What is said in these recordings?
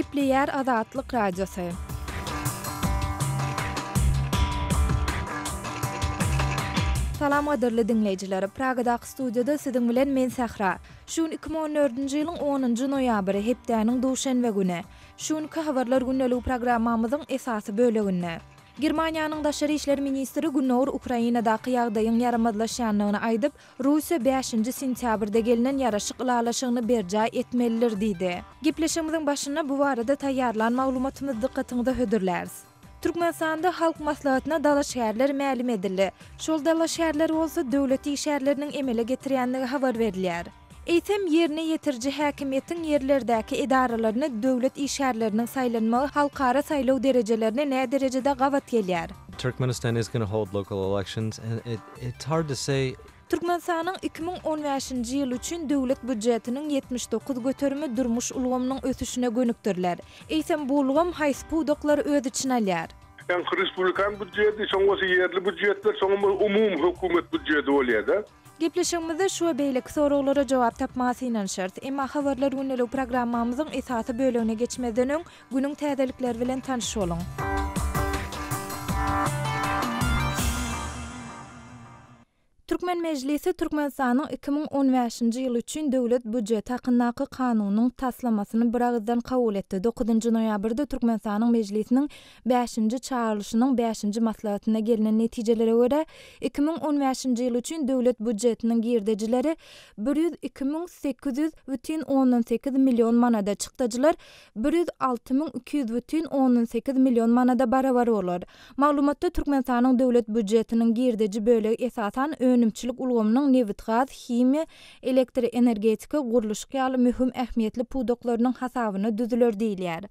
Gepleýär Azatlyk Radiosy. Salam gadyrly diňleýjiler! Pragadaky studiýada siziň bilen men Sähra. Şu gün 2014-nji ýylyň onunjy noýabry, hepdäniň duşenbe güni. Şu günki Habarlar gündeligi programmamyzyň esasy böleginde. Germaniýanyň daşary işler ministri Gündogar Ukrainadaky ýagdaýyň ýaramazlaşýandygyny aýdyp, Russiýa bäşinji sentýabrda gelnen ýaraşyk ylalaşygyny berjaý etmelidir diýdi. Gepleşigimiziň başynda bu barada taýýarlan maglumatymyzy dykgatyňyza hödürläris. Türkmenistanda Halk Maslahatyna dalaşgärler mälim edildi. Şol dalaşgärler bolsa döwlet işgärleriniň emele getirýändigi habar berilýär. Eýsem, ýerine ýetiriji häkimiýetiň ýerlerdäki edaralaryna döwlet işgärleriniň saýlanmagy halkara saýlaw derejelerine näderejede gabat gelýär? Turkmenistan is gonna hold local elections and it it's hard to say. Türkmenistanyň 2015-nji ýyl üçin döwlet býujetiniň 79 göterimi durmuş ulgamynyň ösüşine gönükdiriler. Eýsem, bu ulgam haýsy pudaklary öz içine alýar? Ýaňky respublikan býujeti, soň bolsa ýerli býujetler, soňam umumy hökümet býujeti bolýar-da. Gepleşigimizde şu we beýleki soraglara jogap tapmaga synanyşarys. Emma Habarlar gündeligi programmamyzyň esasy bölegine geçmezden öň, günüň täzelikleri bilen tanyş boluň. Türkmen Mejlisi Türkmenistanyň 2015-nji ýyl üçin Döwlet býujeti hakyndaky Kanunyň taslamasyny biragyzdan kabul etdi. Dokuzynjy noýabrda Türkmenistanyň Mejlisiniň bäşinji çagyrylyşynyň bäşinji maslahatynda gelnen netijelere görä, 2015-nji ýyl üçin döwlet býujetiniň girdejileri 102 800,8 million manada, çykdajylar 106 200,8 million manada barabar bolar. Maglumatda Türkmenistanyň döwlet býujetiniň girdeji bölegi esasan önümçilik ulgamynyň nebitgaz, himiýa, elektroenergetika, gurluşyk ýaly möhüm ähmiýetli pudaklarynyň hasabyna düzüler diýilýär.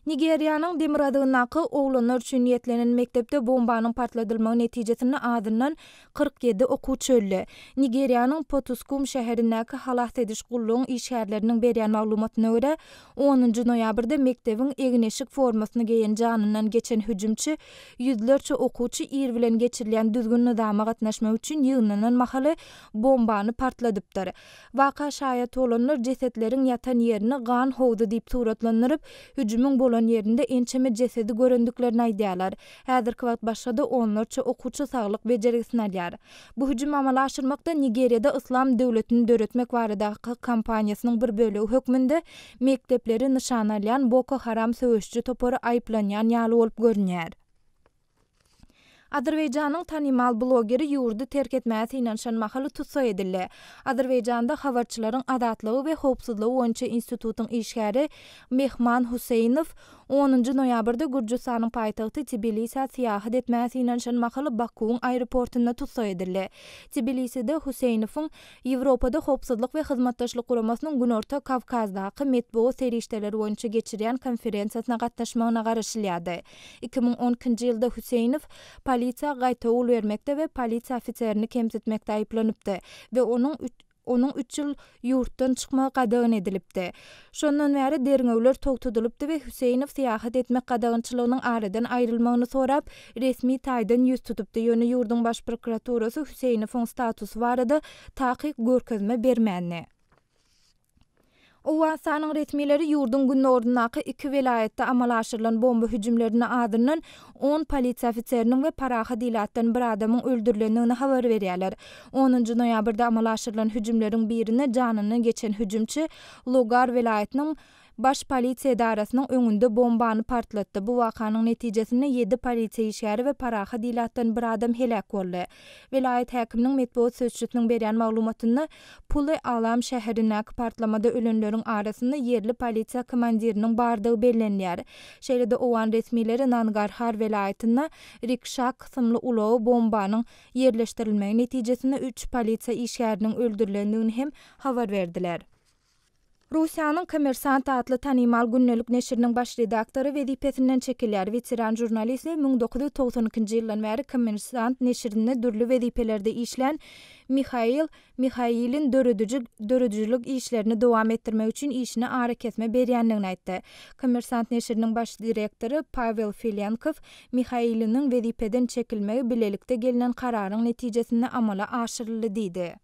Nigeriýanyň demirgazygyndaky oglanlar üçin niýetlenen mekdepde bombanyň partladylmagy netijesinde azyndan 47 okuwçy öldi. Nigeriýanyň Potuskum şäherindäki halas ediş gullugyň işgärleriniň berýän maglumatyna görä, onunjy noýabrda mekdebiň egin-eşik formasyny geýen janyndan geçen hüjümçi ýüzlerçe okuwçy ir bilen geçirilýän düzgün-nyzama gatnaşmak üçin ýygnanan mahaly bombany partladypdyr. Waka şaýat bolanlar jesetleriň ýatan ýerini gan howzy diýip suratlandyryp, hüjümiň bolan ýerinde ençeme jesedi görendiklerini aýdýarlar. Häzirki wagt başga-da onlarça okuwçy saglyk bejergisini alýar. Bu hüjümi amala aşyrmakda Nigeriýada Yslam döwletini döretmek baradaky kampaniýasynyň bir bölegi hökmünde mekdepleri nyşana alýan Boko Haram söweşiji topary aýyplanýan ýaly bolup görünýär. Azerbaýjanyň tanymal blogeri ýurdy terk etmäge synanyşan mahaly tussag edildi. Azerbaýjanda Habarçylaryň azatlygy we howpsuzlygy boýunça institutyň işgäri Mehman Huseýnow onunjy noýabrda Gürjüstanyň paýtagty Tbilisä syýahat etmäge synanyşan mahaly Bakuwyň aeroportynda tussag edildi. Tbiliside Huseýnowyň Ýewropada Howpsuzlyk we Hyzmatdaşlyk Guramasynyň Günorta Kawkazdaky metbugat serişdeleri boýunça geçirýän konferensiýasyna gatnaşmagyna garaşylýardy. 2012-nji ýylda Hüseýnow polisiýa gaýtawul bermekde we polisiýa ofiserini kemsitmekde aýyplanypdy we onuň onuň üç ýyl ýurtdan çykmagy gadagan edilipdi. Şondan bäri derňewler togtadylypdy we Hüseýnow syýahat etmek gadagançylygynyň aradan aýrylmagyny sorap, resmi taýdan ýüz tutupdy, ýöne ýurduň Baş prokuraturasy Hüseýnowyň statusy barada takyk görkezme bermändi. Owganystanyň resmileri ýurduň gündogaryndaky iki welaýatda amala aşyrylan bomba hüjümlerinde azyndan on polisiýa ofiseriniň we parahat ilatdan bir adamyň öldürilendigini habar berýärler. Onunjy noýabrda amala aşyrylan hüjümleriň birinde janyndan geçen hüjümçi Logar welaýatynyň Baş polisiýa edarasynyň öňünde bombany partlatdy. Bu wakanyň netijesinde ýedi polisiýa işgäri we parahat ilatdan bir adam heläk boldy. Welaýat häkiminiň metbugat sözçüsiniň berýän maglumatynda, Pul-e Alam şäherindäki partlamada ölenleriň arasynda ýerli polisiýa komandiriniň bardygy bellenilýär. Şeýle-de owgan resmileri Nangarhar welaýatynda rikşa kysymly ulaga bombanyň ýerleşdirilmegi netijesinde üç polisiýa işgäriniň öldürilendigini hem habar berdiler. Russiýanyň Kommersant atly tanymal gündelik neşiriniň baş redaktory wezipesinden çekilýär. Weteran žurnalist we 1992-nji ýyldan bäri Kommersant neşirinde dürli wezipelerde işlän Mihail Mihailin dörediji döredijilik işlerini dowam etdirmek üçin işine arakesme berýändigini aýtdy. Kommersant neşiriniň baş direktory Pawel Filenkow Mihailiniň wezipeden çekilmegi bilelikde gelnen kararyň netijesinde amala aşyryldy diýdi.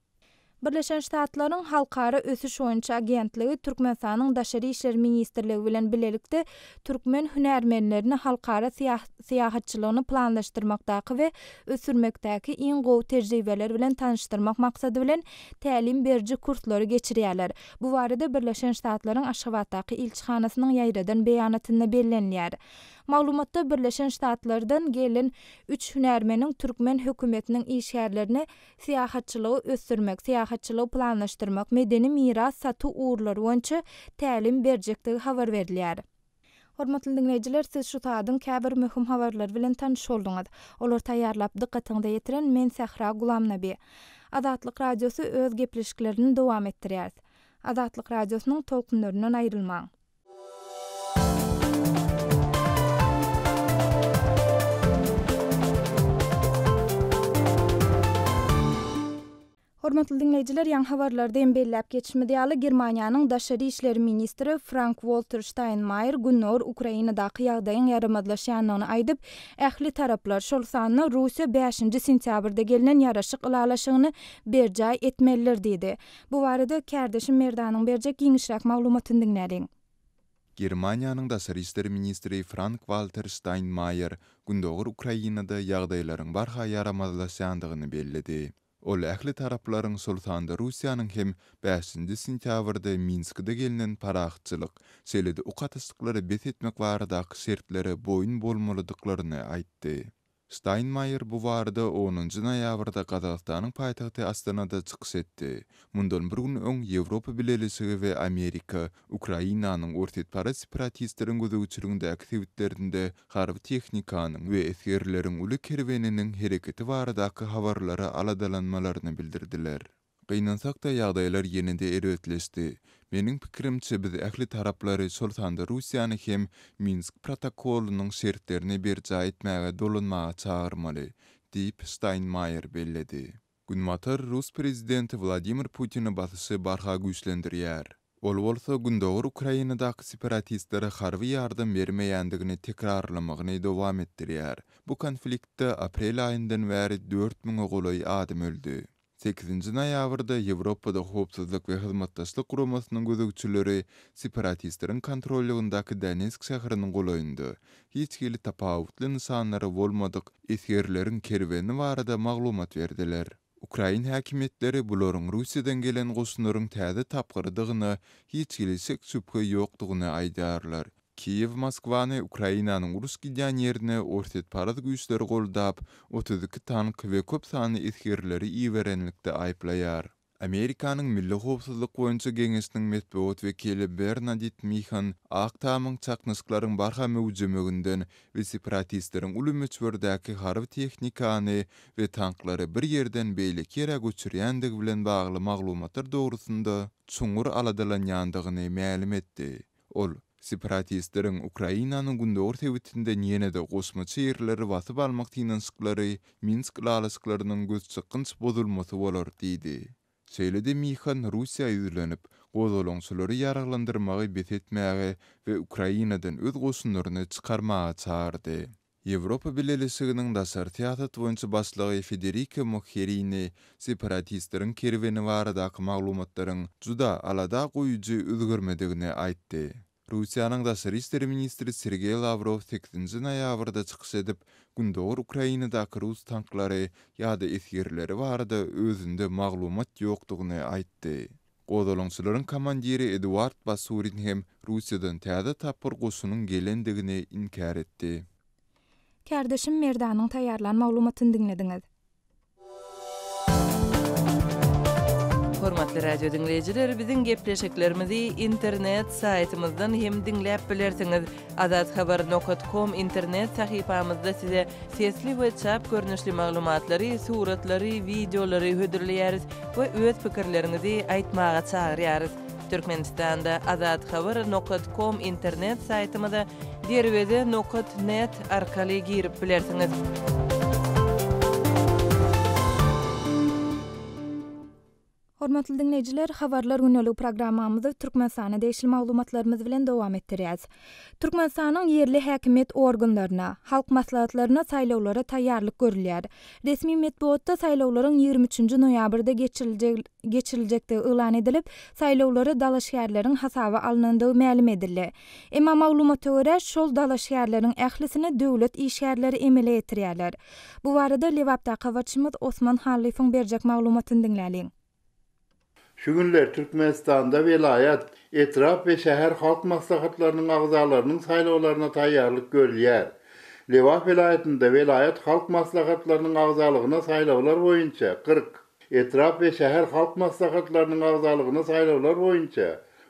Birleşen Ştatlaryň Halkara ösüş boýunça agentligi Türkmenistanyň Daşary işler ministrligi bilen bilelikde türkmen hünärmenlerini halkara syýahatçylygyny planlaşdyrmakdaky we ösdürmekdäki iň gowy tejribeler bilen tanyşdyrmak maksady bilen tälim beriji kurslary geçirýärler. Bu barada Birleşen Ştatlaryň Aşgabatdaky ilçihanasynyň ýaýradan beýanatynda bellenilýär. Maglumatda Birleşen Ştatlardan gelen üç hünärmeniň türkmen hökümetiniň işgärlerine syýahatçylygy ösdürmek, syýahatçylygy planlaşdyrmak, medeni miras satuw ugurlary boýunça tälim berjekdigi habar berilýär. Hormatly diňleýjiler, siz şu saadyň käbir möhüm habarlary bilen tanyş bolduňyz. Olary taýýarlap dykgatyňyza ýetiren men Sähra Gulamnabi. Azatlyk Radiosy öz gepleşiklerini dowam etdirýär. Azatlyk Radiosynyň tolkunlaryndan aýrylmaň. Hormatly diňleýjiler, ýaňy habarlarda hem belläp geçişimiz ýaly, Germaniýanyň daşary işler ministri Frank-Walter Ştaýnmaýer gündogar Ukrainadaky ýagdaýyň ýaramazlaşýandygyny aýdyp, ähli taraplar, şol sanda Russiýa bäşinji sentýabrda gelnen ýaraşyk ylalaşygyny berjaý etmelidir diýdi. Bu barada kärdeşim Merdanyň berjek giňişräk maglumatyny diňläliň. Germaniýanyň daşary işler ministri Frank-Walter Ştaýnmaýer gündogar Ukrainada ýagdaýlaryň barha ýaramazlaşýandygyny belledi. Ol ähli taraplaryň, şol sanda Russiýanyň hem bäşinji sentýabrda Minskde gelnen parahatçylyk, şeýle-de ok atyşyklary bes etmek baradaky şertlere boýun bolmalydyklaryny aýtdy. Ştaýnmaýer bu barada onunjy noýabrda Gazagystanyň paýtagty Astanada çykyş etdi. Mundan bir gün öň Ýewropa Bileleşigi we Amerika Ukrainanyň orsýetparaz separatistleriň gözegçiligindäki sebitlerinde harby tehnikanyň we esgerleriň uly kerweniniň hereketi baradaky habarlara aladalanmalaryny bildirdiler. Gynansak-da, ýagdaýlar ýene-de erbetleşdi. Meniň pikirimçe, biz ähli taraplary, şol sanda Russiýany hem Minsk protokolynyň şertlerini berjaý etmäge dolanmaga çagyrmaly, diýip, Ştaýnmaýer belledi. Günbatar rus prezidenti Wladimir Putine basyşy barha güýçlendirýär. Ol bolsa gündogar Ukrainadaky separatistlere harby ýardam bermeýändigini tekrarlamagyny dowam etdirýär. Bu konfliktde aprel aýyndan bäri dört müňe golaý adam öldi. Sekizinji noýabrda Ýewropada Howpsuzlyk we Hyzmatdaşlyk Guramasynyň gözegçileri separatistleriň kontrollygyndaky Donetsk şäheriniň golaýynda hiç hili tapawutly nyşanlary bolmadyk esgerleriň kerweni barada maglumat berdiler. Ukrain häkimiýetleri bularyň Russiýadan gelen goşunlaryň täze tapgyrydygyna hiç hili şek-şübhe ýokdugyny aýdýarlar. Kiýew Moskwany Ukrainanyň uruş gidýän ýerine orsýetparaz güýçleri goldap, 32 tank we köp sanly esgerleri iberenlikde aýyplaýar. Amerikanyň Milli howpsuzlyk boýunça geňeşiniň metbugat wekili Bernadit Mihan Ak Tamyň çaknyşyklaryň barha möwjemeginden we separatistleriň uly möçberdäki harby tehnikany we tanklary bir ýerden beýleki ýere göçürýändigi bilen bagly maglumatlar dogrusynda çuňňur aladalanýandygyny mälim etdi. Ol, Separatistleriň Ukrainanyň gündogar sebitinden ýene-de goşmaça ýerleri basyp almak synanyşyklary Minsk ylalaşyklarynyň gözçykgynç bozulmasy bolar diýdi. Şeýle-de Mihan Russiýa ýüzlenip, gozgalaňçylary ýaraglandyrmagy bes etmäge we Ukrainadan öz goşunlaryny çykarmaga çagyrdy. Ýewropa Bileleşiginiň daşary syýasat boýunça başlygy Federika Mogherini separatistleriň kerweni baradaky maglumatlaryň juda alada goýujy özgermedigini aýtdy. Russiýanyň daşary işler ministri Sergeý Lawrow sekizinji noýabrda çykyş edip, gündogar Ukrainadaky rus tanklary ýa-da esgerleri barada özünde maglumat ýokdugyny aýtdy. Gozgalaňçylaryň komandiri Eduard Basurin hem Russiýadan täze tapgyr goşunyň gelendigini inkär etdi. Kärdeşim Merdanyň taýýarlan maglumatyny diňlediňiz. Hormatly radio diňleýjiler, biziň gepleşiklerimizi internet saýtymyzdan hem diňläp bilersiňiz. Azathabar nokat kom internet sahypamyzda size sesli we çap görnüşli maglumatlary, suratlary, wideolary hödürleýäris we öz pikirleriňizi aýtmaga çagyrýarys. Türkmenistanda Azathabar nokat kom internet saýtymyza derweze nokat net arkaly girip bilersiňiz. Hormatly diňleýjiler, Habarlar gündeliği programmamyzy Türkmenistana degişli maglumatlarymyz bilen dowam etdirýäs. Türkmenistanyň ýerli häkimiýet organlaryna, Halk Maslahatlaryna saýlawlara taýýarlyk görülýär. Resmi metbugatda saýlawlaryň 23-nji noýabrda geçiriljekdigi yglan edilip, saýlawlara dalaşgärleriň hasaba alnandygy mälim edildi. Emma maglumata görä, şol dalaşgärleriň ählisini döwlet işgärleri emele getirýärler. Bu barada Lebapdaky habarçymyz Osman Hallyýewiň berjek maglumatyny diňläliň. Şu günler Türkmenistanda welaýat, etrap we şäher halk maslahatlarynyň agzalarynyň saýlawlaryna taýýarlyk görülýär. Lebap welaýatynda welaýat halk maslahatlarynyň agzalygyna saýlawlar boýunça 40, etrap we şäher halk maslahatlarynyň agzalygyna saýlawlar boýunça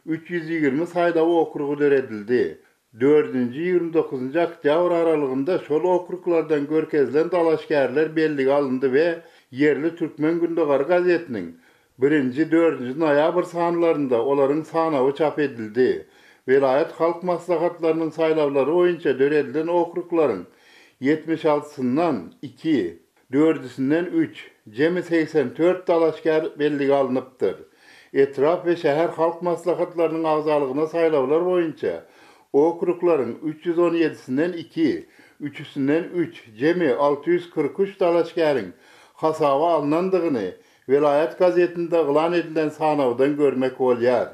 320 saýlaw okrugy döredildi. Dördünji, 29-njy oktýabr aralygynda şol okruglardan görkezilen dalaşgärler bellige alyndy we ýerli Türkmen Gündogary gazetiniň birinji, dördünji noýabr sanlarynda olaryň sanawy çap edildi. Welaýat halk maslahatlarynyň saýlawlary boýunça döredilen okruglaryň ýetmiş altysyndan iki, Dördüsinden üç, jemi 84 dalaşgär bellige alnypdyr. Etrap we şäher halk maslahatlarynyň agzalygyna saýlawlar boýunça okruglaryň 317-sinden iki, üçüsinden üç, jemi 643 dalaşgäriň hasaba alnandygyny welaýat gazetinde yglan edilen sanawdan görmek bolýar.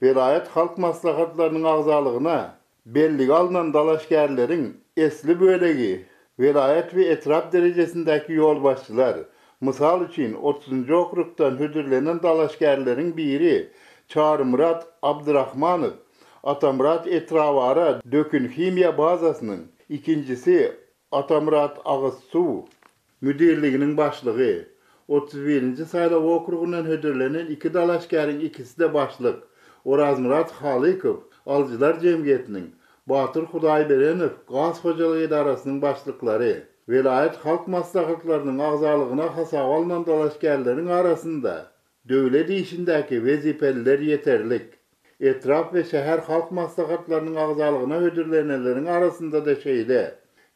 Welaýat halk maslahatlarynyň agzalygyna Bellige alnan dalaşgärleriň esli bölegi welaýat we etrap derejesindäki ýolbaşçylar. Mysal üçin, otuzynjy okrugdan hödürlenen dalaşgärleriň biri Çarymyrat Abdyrahmanow Atamyrat etrabara dökün-himiýa bazasynyň, ikinjisi Atamyrat agyz suw müdirliginiň başlygy, 31-nji saýlaw okrugyndan hödürlenen iki dalaşgäriň ikisi-de başlyk, Orazmyrat Halykow, Alyjylar jemgyýetiniň, Batyr Hudaýberenow gaz hojalyk edarasynyň başlyklary. Welaýat halk maslahatlarynyň agzalygyna hasaba alnan dalaşgärleriň arasynda Döwlet işindäki wezipeliler ýeterlik. Etrap we şäher halk maslahatlarynyň agzalygyna hödürlenenleriň arasynda-da şeýle.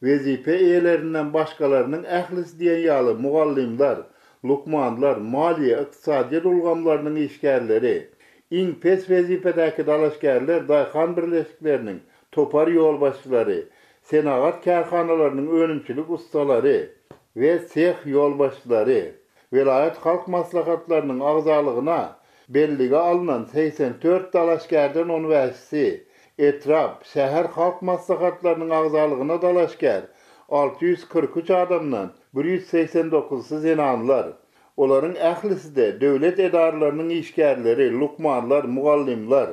Wezipe eýelerinden başgalarynyň ählisi diýen ýaly mugallymlar, lukmanlar, maliýe, ykdysadyýet ulgamlarynyň işgärleri. Iň pes wezipedäki dalaşgärler daýhan birleşikleriniň topar ýolbaşçylary, senagat kärhanalarynyň önümçilik ussalary we seh ýolbaşçylary. Welaýat halk maslahatlarynyň agzalygyna bellige alnan 84 dalaşgärden on bäşisi, etrap, şäher halk maslahatlarynyň agzalygyna dalaşgär 643 adamdan 189-sy zenanlar. Olaryň ählisi-de döwlet edaralarynyň işgärleri, lukmanlar, mugallymlar.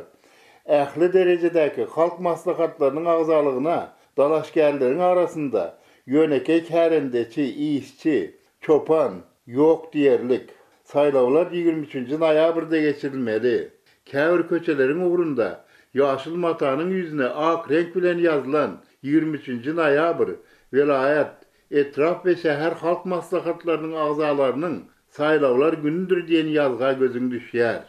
Ähli derejedäki halk maslahatlarynyň agzalygyna dalaşgärleriň arasynda ýönekeý kärendeçi, işçi, Çopan, ýok diýerlik. Saýlawlar 23-nji noýabrda geçirilmeli. Käbir köçeleriň ugrunda ýaşyl matanyň ýüzüne ak reňk bilen ýazylan 23-nji noýabr welaýat, etrap we şäher halk maslahatlarynyň agzalarynyň saýlawlar günüdir diýen ýazga gözüň düşýär.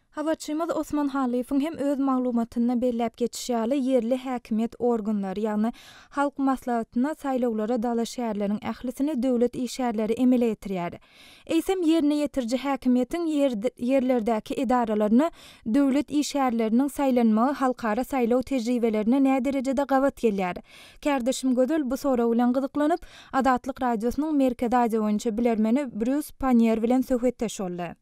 Habarçymyz Osman Hallyýewiň hem öz maglumatynda belläp geçişi ýaly, ýerli häkimiýet organlary, ýagny Halk Maslahatyna saýlawlara dalaşgärleriň ählisini döwlet işgärleri emele getirýär. Eýsem, ýerine ýetiriji häkimiýetiň ýerlerdäki edaralaryna döwlet işgärleriniň saýlanmagy halkara saýlaw tejribelerine näderejede gabat gelýär? Kärdeşim Gözel bu sorag bilen gyzyklanyp, Azatlyk Radiosynyň Merkezi Aziýa boýunça bilermeni Brýus Panniýer bilen söhbetdeş boldy.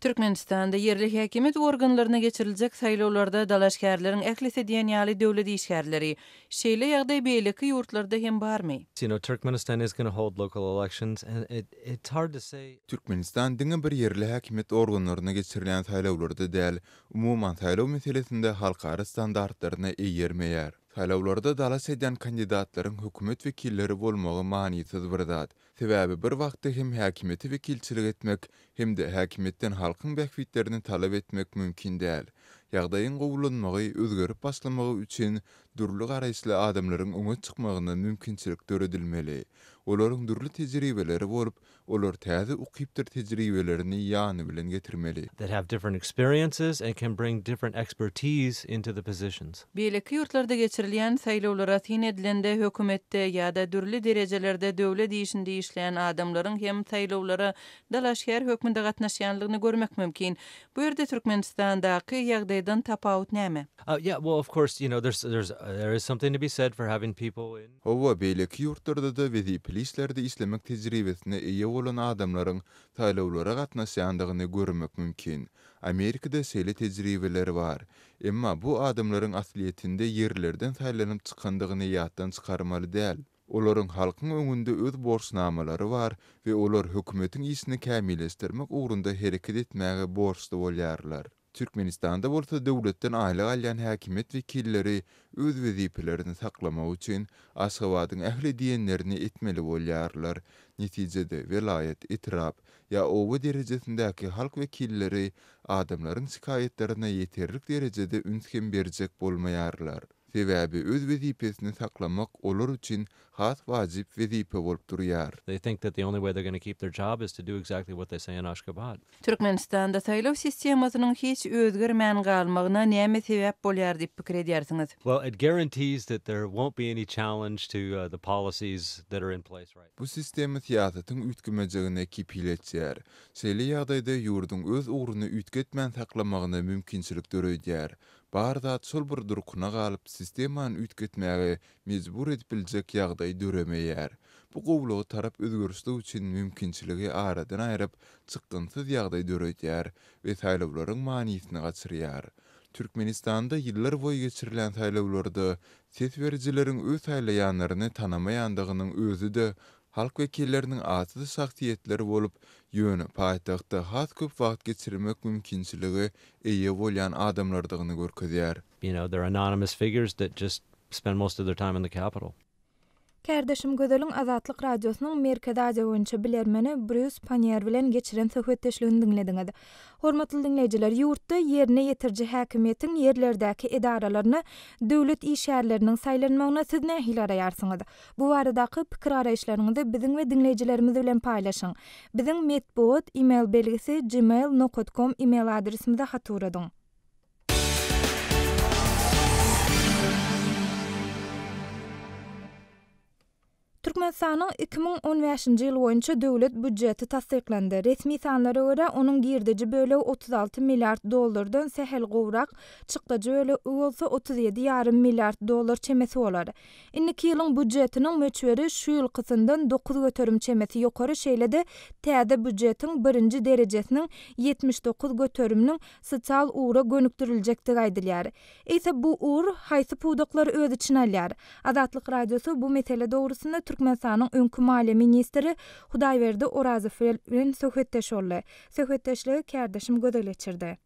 Türkmenistanda ýerli häkimiýet organlaryna geçiriljek saýlawlarda dalaşgärleriň ählisi diýen ýaly döwlet işgärleri. Şeýle ýagdaý beýleki ýurtlarda hem barmy? You know, Turkmenistan is gonna hold local elections and it it's hard to say. Türkmenistan diňe bir ýerli häkimiýet organlaryna geçirilýän saýlawlarda däl, umuman saýlaw meselesinde halkara standartlaryna eýermeýär. Saýlawlarda dalaş edýän kandidatlaryň hökümet wekilleri bolmagy manysyz bir zat. Sebäbi bir wagtda hem häkimiýete wekilçilik etmek, hem-de häkimiýetden halkyň bähbitlerini talap etmek mümkin däl. Ýagdaýyň gowulanmagy, özgerip başlamagy üçin dürli garaýyşly adamlaryň öňe çykmagyna mümkinçilik döredilmeli. Olaryň dürli tejribeleri bolup, olar täze ukypdyr tejribelerini ýany bilen getirmeli. That have different experiences and can bring different expertise into the positions. Beýleki ýurtlarda geçirilýän saýlawlara syn edilende hökümetde ýa-da dürli derejelerde döwlet işinde işleýän adamlaryň hem saýlawlara dalaşgär hökmünde gatnaşýanlygyny görmek mümkin. Bu ýerde Türkmenistandaky ýagdaýdan tapawut näme? Uh, yeah, well, of course, you know, there's, there's, there is something to be said for having people in. Hawa, beýleki ýurtlarda-da wezipeli işlerde işlemek tejribesine eýe bolan adamlaryň saýlawlara gatnaşýandygyny görmek mümkin. Amerikada şeýle tejribeler bar. Emma bu adamlaryň aslyýetinde ýerlerden saýlanyp çykandygyny ýatdan çykarmaly däl. Olaryň halkyň öňünde öz borçnamalary bar we olar hökümetiň işini kämilleşdirmek ugrunda hereket etmäge borçly bolýarlar. Türkmenistanda bolsa döwletden aýlyk alýan häkimiýet wekilleri öz wezipelerini saklamak üçin Aşgabadyň ähli diýenlerini etmeli bolýarlar. Netijede, welaýat, etrap ýa oba derejesindäki halk wekilleri adamlaryň şikaýatlaryna ýeterlik derejede üns hem berjek bolmaýarlar. Sebäbi öz wezipesini saklamak olar üçin has wajyp wezipe bolup durýar. They think that the only way they're gonna keep their job is to do exactly what they say in Ashgabat. Türkmenistanda saýlaw sistemasynyň hiç özgermän galmagyna näme sebäp bolýar diýip pikir edýärsiňiz? Well, it guarantees that there won't be any challenge to the policies that are in place right. Bu sistema syýasatyň üýtgemejegine kepil etýär. Şeýle ýagdaýda ýurduň öz ugruny üýtgetmän saklamagyna mümkinçilik döredýär. Bar zat şol bir durkuna galyp, sistemany üýtgetmäge mejbur edip biljek ýagdaý döremeýär. Bu gowulyga tarap özgerişlik üçin mümkinçiligi aradan aýryp, çykgynsyz ýagdaý döredýär we saýlawlaryň manysyny gaçyrýar. Türkmenistanda ýyllar boýy geçirilen saýlawlarda ses berijileriň öz saýlaýanlaryny tanamaýandygynyň özi-de Halk wekilleriniň atsyz şahsyýetler bolup, ýöne paýtagtda has köp wagt geçirmek mümkinçilige eýe bolýan adamlardygyny görkezýär. You know, they're anonymous figures that just spend most of their time in the capital. Kärdeşim Gözeliň Azatlyk Radiosynyň Merkezi Aziýa boýunça bilermeni Brýus Panniýer bilen geçiren söhbetdeşligini diňlediňiz. Hormatly diňleýjiler, ýurtda ýerine ýetiriji häkimiýetiň ýerlerdäki edaralaryna döwlet işgärleriniň saýlanmagyna siz nähili garaýarsyňyz? Bu baradaky pikir-garaýyşlaryňyzy biziň we diňleýjilerimiz bilen paýlaşyň. Biziň metbugat email belgisi gmail nokat kom email adresimize hat ugradyň. Türkmenistanyň 2015-nji ýyl boýunça döwlet býujeti tassyklandy. Resmi sanlara görä, onuň girdeji bölegi 36 milliard dollardan sähel gowrak, çykdajy bölegi bolsa 37 ýarym milliard dollar çemesi bolar. Indiki ýylyň býujetiniň möçberi şu ýylkysyndan 9% çemesi ýokary, şeýle-de täze býujetiň birinji derejesiniň 79 göteriminiň sosial ugra gönükdiriljekdigi aýdylýar. Eýse bu ugur haýsy pudaklary öz içine alýar? Azatlyk Radiosy bu mesele dogrusynda Türkmenistanyň öňki maliýe ministri Hudaýberdi Orazow bilen söhbetdeş boldy. Söhbetdeşligi kärdeşim Gözel geçirdi.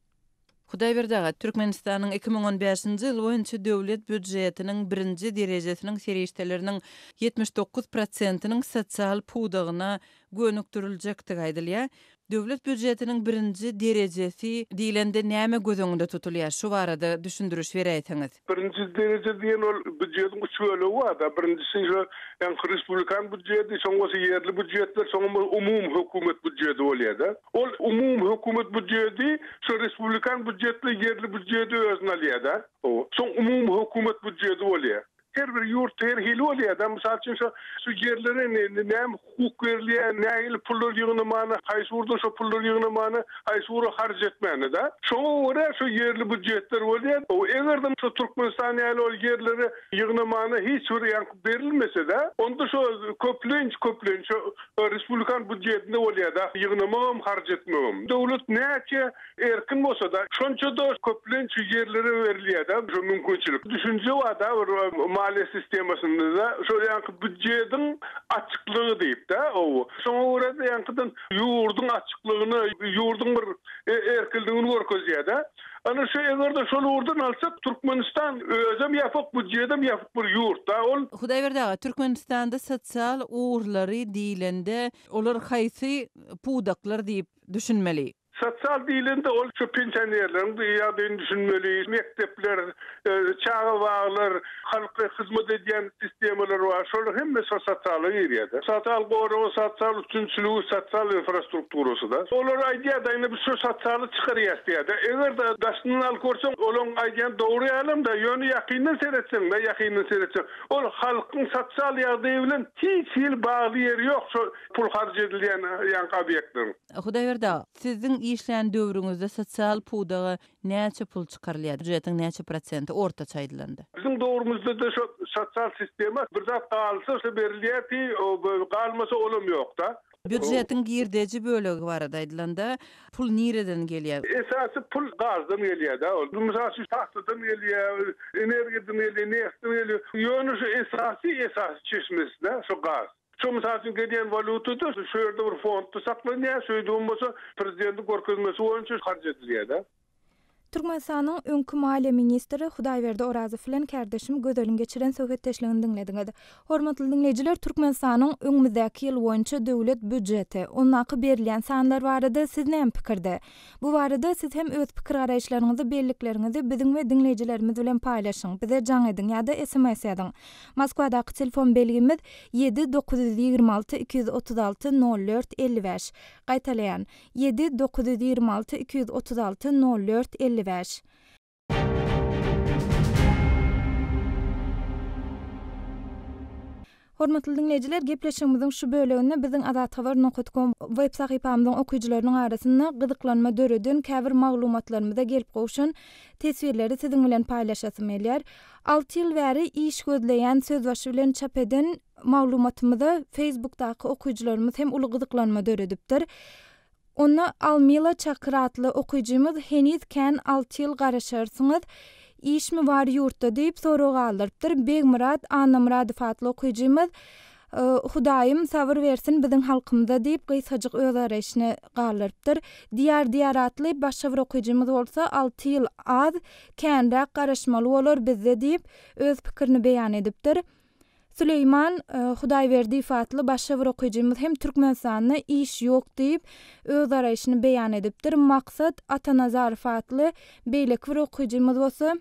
Hudaýberdi aga, Türkmenistanyň 2015-nji ýyl boýunça döwlet býujetiniň birinji derejesiniň serişdeleriniň 79 prosentiniň sosial pudagyna gönükdiriljekdigi aýdylýar. Döwlet býujetiniň birinji derejesi diýlende näme göz öňünde tutulýar? Şu barada düşündiriş beräýseňiz. Birinji dereje diýen ol býujetiň üç bölegi bar-da. Birinjisi şo ýaňky respublikan býujeti, soň bolsa ýerli býujetler, soňam ol umumy hökümet býujeti bolýar-da. Ol umumy hökümet býujeti şo respublikan býujet bilen ýerli býujeti özüne alýar-da. Soň umumy hökümet býujeti bolýar. Her bir ýurtda her hili bolýar-da. Mysal üçin, şo şu ýerlere näme hukuk berilýär, nähili pullary ýygnamana, haýsy ugurdan şo pullary ýygnamana, haýsy ugra harç etmäne-de. Şoňa görä şo ýerli býujetler bolýar. Eger-de şo Türkmenistan ýaly ol ýerlere ýygnamana hiç bir ýaňky berilmese-de, onda şo köplenç, köplenç şo respublikan býujetinde bolýar-da, ýygnamagam, harç etmegem. Döwlet näçe Erkin bolsa-da, şonça-da köplenç ýerlere berilýär-de şo mümkinçilik. Düşünje bar-da bir maliýe sistemasynda-da, şol ýaňky býujetiň açyklygy diýip-de, ow. Şoňa görä-de ýaňkydan ýurduň açyklygyny, ýurduň bir erkinligini görkezýär-de. Ana şu eger-de şol ugurdan alsak, Türkmenistan özem ýapyk, býujedem ýapyk bir ýurt-da ol. Hudaýberdi aga, Türkmenistanda sosial ugurlary diýlende, olar haýsy pudaklar diýip düşünmeli? Sosial diýlende ol şu pensionerleriň ýagdaýyny düşünmeli, mekdepler, çaga baglar, halka hyzmat edýän sistemalar bar, şolar hemmesi şol sosiala girýär-de. Sosial goragy, sosial üpjünçiligi, sosial infrastrukturasy-da. Olar aýdýar-da, indi biz şu sosialy çykarýas diýýär-de. Eger-de daşyndan alyp görseň, olaň aýdýany dogry ýalam-da, ýöne ýakyndan seretseň-de, ýakyndan seretseň, ol halkyň sosial ýagdaýy bilen hiç hili bagly ýeri ýok şo pul harç edilýän ýaňky obýektleriň. Hudaýberdi aga, siziň işlän döwrüňizde sosial pudaga Näçe pul çykarylýar? Býujetiň näçe prosenti ortaça aýdylanda? Biziň döwrümizde-de şo sosial sistema bir zat galsa şo berilýärdi, galmasa olam ýok-da. Býujetiň girdeji bölegi barada aýdylanda, pul nireden gelýär? Esasy pul gazdan gelýär-dä ol. Mysal üçin, pagtadan gelýär, energiýadan gelýär, neftden gelýär. Ýöne şu esasy, esasy çeşmesi-dä şo gaz. Şo mysal üçin gelýän walýuta-da şu ýerde bir fondda saklanýar, şeýdibem bolsa prezidentiň görkezmesi boýunça harç edilýär-de. Türkmenistanyň öňki maliýe ministri Hudaýberdi Orazow bilen kärdeşim Gözeliň geçiren söhbetdeşligini diňlediňiz. Hormatly diňleýjiler, Türkmenistanyň öňümizdäki ýyl boýunça döwlet býujeti, ondaky berilýän sanlar barada siz näme pikirde? Bu barada siz hem öz pikir-garaýyşlaryňyzy, bellikleriňizi biziň we diňleýjilerimiz bilen paýlaşyň, bize jaň ediň ýa-da sms ýazyň. Moskwadaky telefon belgimiz, ýedi 926 236 04 55. Gaýtalaýan, ýedi 926 236 04 55. Hormatly diňleýjiler, gepleşigimiziň şu böleginde biziň Azathabar nokat kom web sahypamyzyň okyjylarynyň arasynda gyzyklanma döreden käbir maglumatlarymyza gelip gowşan teswirleri siziň bilen paýlaşasym gelýär. Alty ýyl bäri iş gözleýän sözbaşy bilen çap eden maglumatymyza Facebookdaky okyjylarymyz hem uly gyzyklanma döredipdir. Onda Almila Çakyr atly okyjymyz heniz kän alty ýyl garaşarsyňyz, işmi bar ýurtda diýip sorag galdyrypdyr. Begmyrat Annamyradow atly okyjymyz Hudaýym sabyr bersin biziň halkymyza diýip gysgajyk öz garaýşyny galdyrypdyr. Diýar Diýar atly başga bir okyjymyz bolsa alty ýyl az, känräk garaşmaly bolar bizde diýip öz pikirini beýan edipdir. Süleýman Hudaýberdiýew atly başga bir okyjymyz hem Türkmenistanda iş ýok diýip, öz garaýşyny beýan edipdir. Maksat Atanazarow atly beýleki bir okyjymyz bolsa,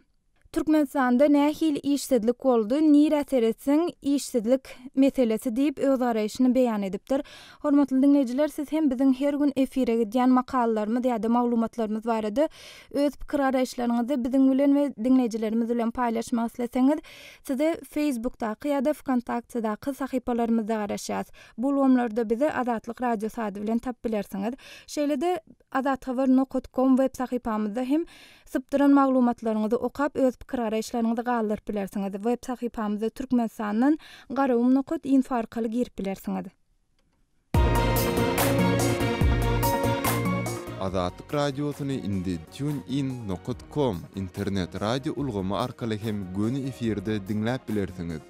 Türkmenistanda nähili işsizlik boldy, nirä seretseň işsizlik meselesi diýip, öz garaýşyny beýan edipdir. Hormatly diňleýjiler, siz hem biziň her gün efire gidýän makalalarymyz ýa-da maglumatlarymyz barada öz pikir-garaýyşlaryňyzy biziň bilen we diňleýjilerimiz bilen paýlaşmak isleseňiz, Size Facebookdaky ýa-da Wkontaktedaky sahypalarymyzda garaşýas. Bu ulgamlarda bizi Azatlyk Radiosy ady bilen tapyp bilersiňiz. Şeýle-de Azathabar nokat kom web sahypamyzda hem sypdyran maglumatlaryňyzy okap öz pikir-garaýyşlaryňyzy galdyryp bilersiňiz. Web sahypamyza Türkmenistandan Garagum nokat info arkaly girip bilersiňiz. Azatlyk Radiosyny indi TuneIn nokat kom internet radio ulgamy arkaly hem göni efirde diňläp bilersiňiz.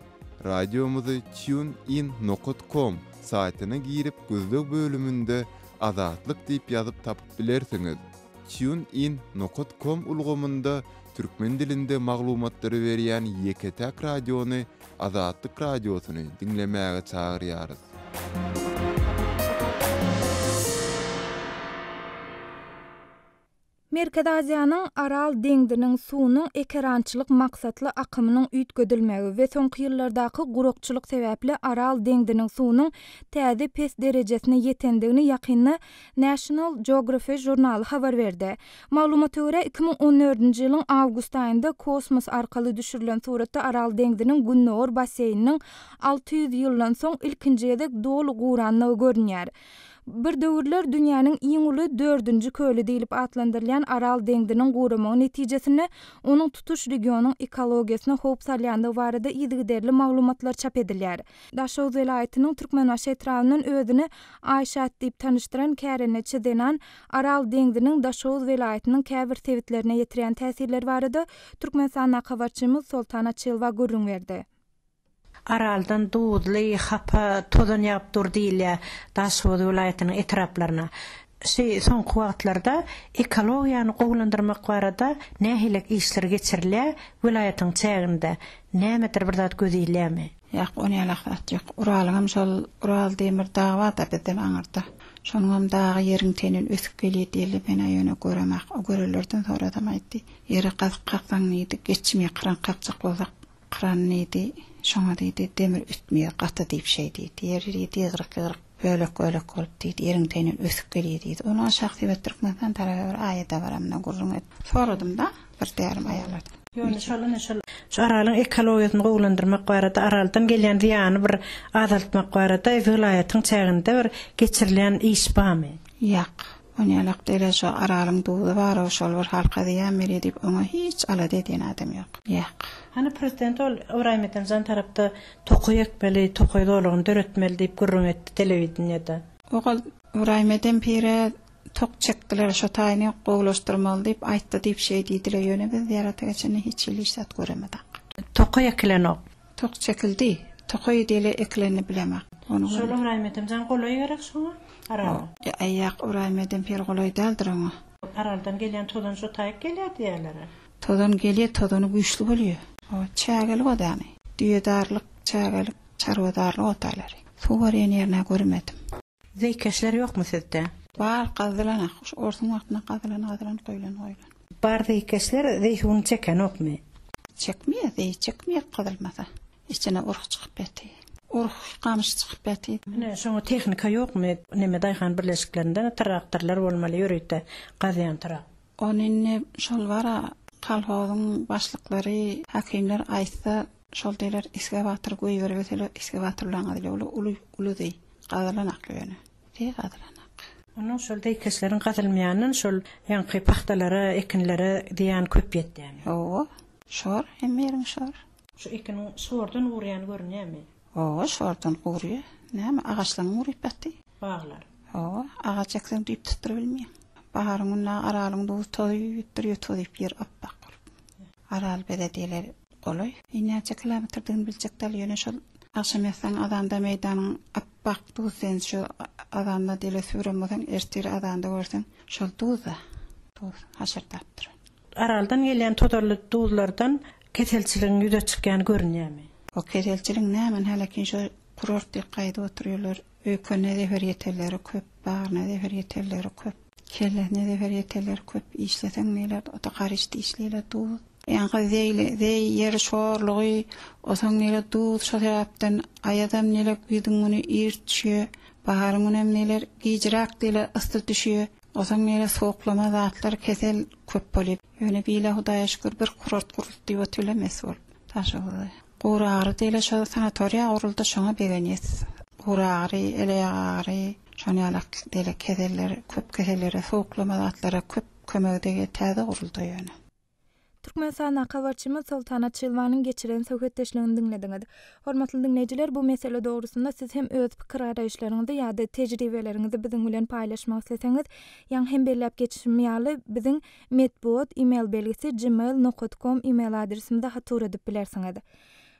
Radiomyzy TuneIn nokat kom saýtyna girip gözleg bölüminde Azatlyk diýip ýazyp tapyp bilersiňiz. TuneIn nokat kom ulgamynda türkmen dilinde maglumatlary berýän ýeke-täk radiony Azatlyk Radiosyny diňlemäge çagyrýarys. Merkezi Aziýanyň Aral deňziniň suwunyň ekerançylyk maksatly akymynyň üýtgedilmegi we soňky ýyllardaky gurakçylyk sebäpli Aral deňziniň suwunyň täze pes derejesine ýetendigini ýakynda National Geography žurnaly habar berdi. Maglumata görä, 2014-nji ýylyň awgust aýynda kosmos arkaly düşürilen suratda Aral deňziniň gündogar basseýniniň 600 ýyldan soň ilkinji gezek doly gurandygy görünýär. Bir döwürler dünýäniň iň uly dördünji köli diýlip atlandyrylýan Aral deňziniň guramagy netijesinde onuň tutuş regionyň ekologiýasyna howp salýandygy barada yzygiderli maglumatlar çap edilýär. Daşoguz welaýatynyň Türkmenbaşy etrabyndan özüni Aýşat diýip tanyşdyran kärendeçi zenan Aral deňziniň Daşoguz welaýatynyň käbir sebitlerine ýetirýän täsirleri barada Türkmenistandaky habarçymyz Soltan Açylowa gürrüň berdi. Araldan duzly, hapa tozan ýagyp dur diýilýär Daşoguz welaýatynyň etraplaryna. Şu soňky wagtlarda ekologiýany gowulandyrmak barada nähili işler geçirilýär welaýatyň çäginde? Nämedir bir zat göz ilýärmi? Ýok, ony ýalak zat ýok. Uralyňam şol Ural diýen bir dag bar-da bizden aňyrda. Şonuňam dagy ýeriň teýinden ösüp gelýär diýeli, men-ä ýöne göremak. O görenlerden soradam aýtdy. Ýere gazyk kaksaň diýdi, geçmeýär, kyran kakjak bolsak, kyran diýdi. Şoňa diýdi, demir ötmeýär gaty diýip şeý diýdi. Ýer diýdi, ýygryk-ýygryk, bölek-bölek bolup diýdi, ýeriň teýinden ösüp gelýär diýdi. Ony aşak sebet Türkmenistan tarapa bir aýada baramda gürrüň edip soradym-da, bir därim aýallardan. Ýöne şol ine şol şu Aralyň ekologiýasyny gowulandyrmak barada, Araldan gelýän zyýany bir azaltmak barada welaýatyň çäginde bir geçirilýän iş barmy? Ýak. Onýalak däl-ä şo Aralyň duzy bar-ow şol bir halka zyýan berýär diýip oňa hiç alada edýän adam ýok. Ýak. Hany prezident ol Ybraýym Etemjan tarapda tokaý ekmeli, tokaý zolagyny döretmeli diýip gürrüň etdi telewideniýede. Ogul Ybraýym Edem pire Tok çekdiler şo taýyny gowulaşdyrmaly diýip aýtdy diýip şeý diýdiler ýöne biz zyýarata geçende hiç hili hiç zat göremedak. Tokaý ekilenok. Tok çekildi. Tokaý diýle ekilenini bilemak. Ony Şol Ybraýym Edemjan golaý gerek şoňa Arala. Ýak Ybraýym Edem pir golaý däldir oňa. Araldan gelýän tozan şo taýyk gelýär diýýärler-ä. Tozan gelýär tozany güýçli bolýar. O çägelik odany. Düýedarlyk çägelik çarwadarlyk otalary. Suw barýan ýerin-ä görmedim. Zeýkeşler ýokmy sizde? Bar, gazylan-a. Şu orsuň wagtynda gazylan, gazylan, goýlan, goýlan. Bar zeýkeşler zeý suwuny çekenokmy? Çekmeýär, zeý çekmeýär gazylmasa. Içine urh çykyp ýatyr. Urh, gamyş çykyp ýatyr. Ine, şoňa tehnika ýokmy? Neme daýhan birleşiklerinde traktorlar bolmaly ýörite gazýan traktor. Ony indi şol bar-a, kolhozyň başlyklary, häkimler aýtsa, şol diýler, ekskawator goýberiberseler, ekskawatorlaryň yzy uly, uly, uly zeý. Gazylanak ýöne. Zeý gazylanak. Onnoň şol zeýkeşleriň gazylmaýandan şol ýaňky pagtalara, ekinlere zyýan köp ýetýämi? Hawa. Şor, hemme ýeriň şor. Şu ekiniň şordan gurýany görünýämi? Hawa, şordan gurýar. Näme, agaçlaryň guryp ýaty. Baglar. Hawa, agaç ekseň düýp tutdurybilmeýäň. Baharyň günde Aralyň duzy tozup durýar, tozup ýer ap-ak bolup. Aral bize diýler golaý. Näçe kilometrdigini biljek däl, ýöne şol agşam ýatsaň azanda meýdanyň ap-ak duz sen şu azanda diýle süren bolsaň ertir azanda görseň şol duz-da. Duz haşyrdap duran. Araldan gelýän tozanly duzlardan keselçiligiň ýüze çykýany görünýärmi? O keselçiligiň nämen hälekin şo kurort diýip gaýdyp oturýarlar. Öýkenine zeper ýetenleri köp, bagryna zeper ýetenleri köp. Kellesine zeper ýetenleri köp. Işleseň neýler, ota garyşdy işleýler duz. Ýaňky zeýli, zeý ýer şorlugy, osaň neýler duz şo sebäpden aýazam neýler güýzüň güni ir düşýär, baharyň günem neýler gijiräk diýle yssy düşýär. Osaň neýler sowuklama zatlar kesel köp bolýar. Ýöne bile Hudaýa şükür bir kurort guruldy diýip otyrlar mes bolup. Daşoguzda. Guragyry diýle şo sanatoriýa guruldy şoňa begenýäs. Guragyry, el-aýak agyry, şon ýalak diýle keseller köp kesellere sowuklama zatlara köp kömegi degýär täze guruldy ýöne. Türkmenistandaky habarçymyz Soltan Açylowanyň geçiren söhbetdeşligini diňlediňiz. Hormatly diňleýjiler, bu mesele dogrusynda siz hem öz pikir-garaýyşlaryňyzy ýa-da tejribeleriňizi biziň bilen paýlaşmak isleseňiz, ýaňy hem belläp geçişim ýaly, biziň metbugat email belgisi gmail nokat kom email adresimize hat ugradyp bilersiňiz.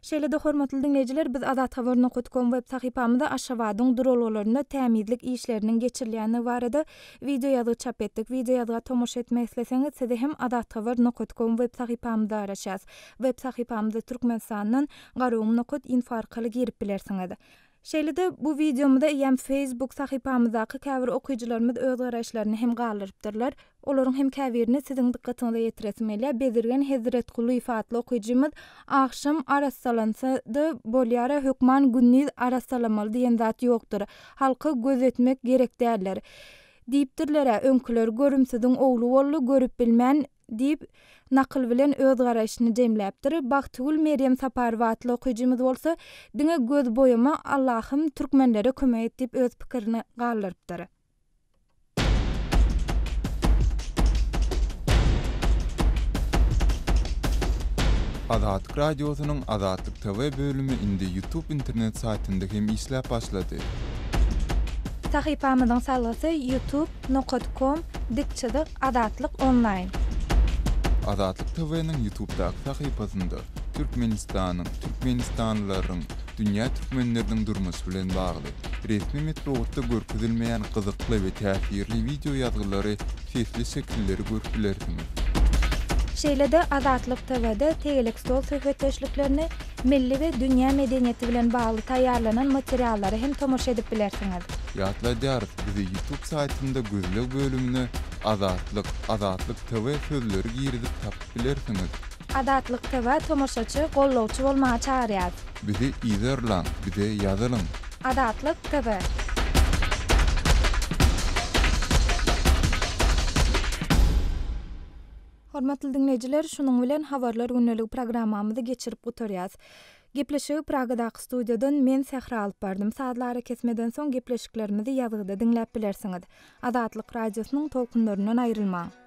Şeýle-de hormatly diňleýjiler biz azathabar nokat kom web sahypamyzda Aşgabadyň duralgalarynda tämizlik işleriniň geçirilýändigi barada wideo ýazgy çap etdik. Wideo ýazga tomaşa etmek isleseňiz sizi hem azathabar nokat kom web sahypamyzda garaşýas. Web sahypamyza Türkmenistandan garagum nokat info arkaly girip bilersiňiz. Şeýle-de, bu wideomyza eýýäm Facebook sahypamyzdaky käbir okyjylarymyz öz garaýyşlaryny hem galdyrypdyrlar. Olaryň hem käbirini siziň dykgatyňyza ýetiresim gelýär. Bezirgen Hezretgulyýew atly okyjymyz, Agşam arassalansa-da bolýar-a, hökman gündiz arassalamaly diýen zat ýokdur. Halka göz etmek gerek däldir. Diýipdirler-ä öňküler, Görümsiziň ogly boldy, görüp bilmän Diýip, nakyl bilen öz garaýşyny jemläpdir. Bagtygül Merýem Saparowa atly okyjymyz bolsa, Diňe göz boýama, Allahym türkmenlere kömek et diýip öz pikirini galdyrypdyr. Azatlyk Radiosynyň Azatlyk TV bölümi indi YouTube internet saýtynda hem işläp başlady. Sahypamyzyň salgysy youtube nokat kom dik çyzyk azatlyk onlaýn. Azatlyk TV-niň Ýutubdaky sahypasynda Türkmenistanyň, türkmenistanlylaryň, dünýä türkmenleriniň durmuşy bilen bagly, resmi metbugatda görkezilmeýän gyzykly we täsirli wideo ýazgylary, sesli şekilleri görüp bilersiňiz. Şeýle-de Azatlyk TV-de tegelek stol söhbetdeşliklerini, milli we dünýä medeniýeti bilen bagly taýýarlanan materiallara hem tomaşa edip bilersiňiz. Ýatladýarys, bizi YouTube saýtynda gözleg bölümine Azatlyk, Azatlyk TV sözleri girizip tapyp bilersiňiz. Azatlyk TV tomaşaçy, gollawçy bolmaga çagyrýas. Bizi yzarlaň, bize ýazylyň. Azatlyk TV. Hormatly diňleýjiler, şunuň bilen Habarlar gündeligi programmamyzy geçirip gutarýas. Gepleşigi Pragadaky studiýadan men Sähra alyp bardym. Sazly arakesmeden soň gepleşiklerimizi ýazgyda diňläp bilersiňiz. Azatlyk Radiosynyň tolkunlaryndan aýrylmaň!